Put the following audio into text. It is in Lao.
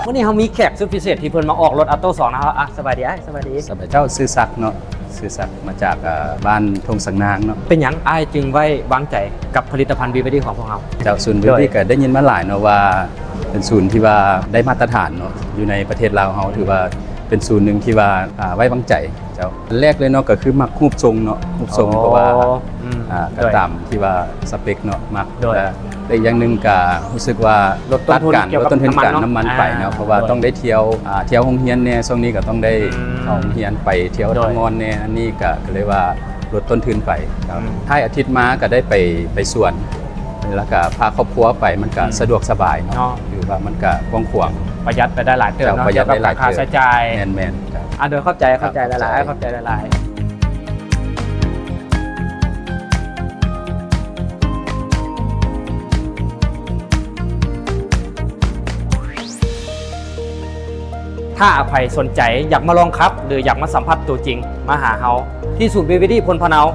ມື້ນີ້ເຮົາມີແຂກສຸດພິເສດທີ່ເພິ່ນມາອອກລົດ Alto ສອງ ນະ. ເຮົາ ອ່ະ ສະບາຍດີອ້າຍ. ສະບາຍດີ. ສະບາຍ ເຈົ້າ ຊື່ສັກເນາະ ຊື່ສັກ ມາຈາກ ເອີ ບ້ານທົ່ງສັງນາງເນາະ. ເປັນຫຍັງອ້າຍຈຶ່ງໄວ້ວາງໃຈກັບຜະລິດຕະພັນ BYD ຂອງພວກເຮົາ? ເຈົ້າ ສູນ BYD ເຈົ້າ ກໍໄດ້ຍິນມາຫຼາຍເນາະວ່າ ເປັນສູນທີ່ວ່າໄດ້ມາດຕະຖານເນາະ ຢູ່ໃນປະເທດລາວເຮົາ ຖືວ່າເປັນສູນໜຶ່ງທີ່ວ່າ ອ່າ ໄວ້ວາງໃຈ. ເຈົ້າ ແລກເລີຍເນາະ ກໍຄືມັກຮູບຊົງເນາະ ຮູບຊົງ ເພາະວ່າ ອືມ ອ່າ ກໍຕາມທີ່ວ່າສະເປັກເນາະ ມັກ. ແລະ ແລະອີກຢ່າງໜຶ່ງກໍຮູ້ສຶກວ່າ ລົດຕົ້ນທຶນ ຕັດການ ລົດຕົ້ນທຶນການນ້ຳມັນໄປເນາະ ເພາະວ່າຕ້ອງໄດ້ທ່ຽວ ອ່າ ທ່ຽວໂຮງຮຽນແດ່ ຊ່ວງນີ້ກໍຕ້ອງໄດ້ເຂົ້າໂຮງຮຽນ ໄປທ່ຽວທາງງອນແດ່ ອັນນີ້ກໍ ກໍເລີຍວ່າ ລົດຕົ້ນທຶນໄປ. ທ້າຍອາທິດມາກໍໄດ້ໄປ ໄປສວນ ແລ້ວກໍພາຄອບຄົວໄປ ມັນກໍສະດວກສະບາຍເນາະ ຖືວ່າມັນກໍກວ້າງຂວາງ ປະຢັດໄປໄດ້ຫຼາຍເຕີບເນາະ ປະຢັດໄດ້ຫຼາຍເຕີບ ຄ່າໃຊ້ຈ່າຍ. ແມ່ນໆ. ອ່າ ໂດຍ ຂອບໃຈ ຂອບໃຈຫຼາຍໆ ຂອບໃຈຫຼາຍໆ. ຖ້າໃຜສົນໃຈຢາກມາລອງຂັບ ຫຼື ຢາກມາສຳຜັດຕົວຈິງ ມາຫາເຮົາທີ່ສູນ BYD ໂພນພະເນົາ.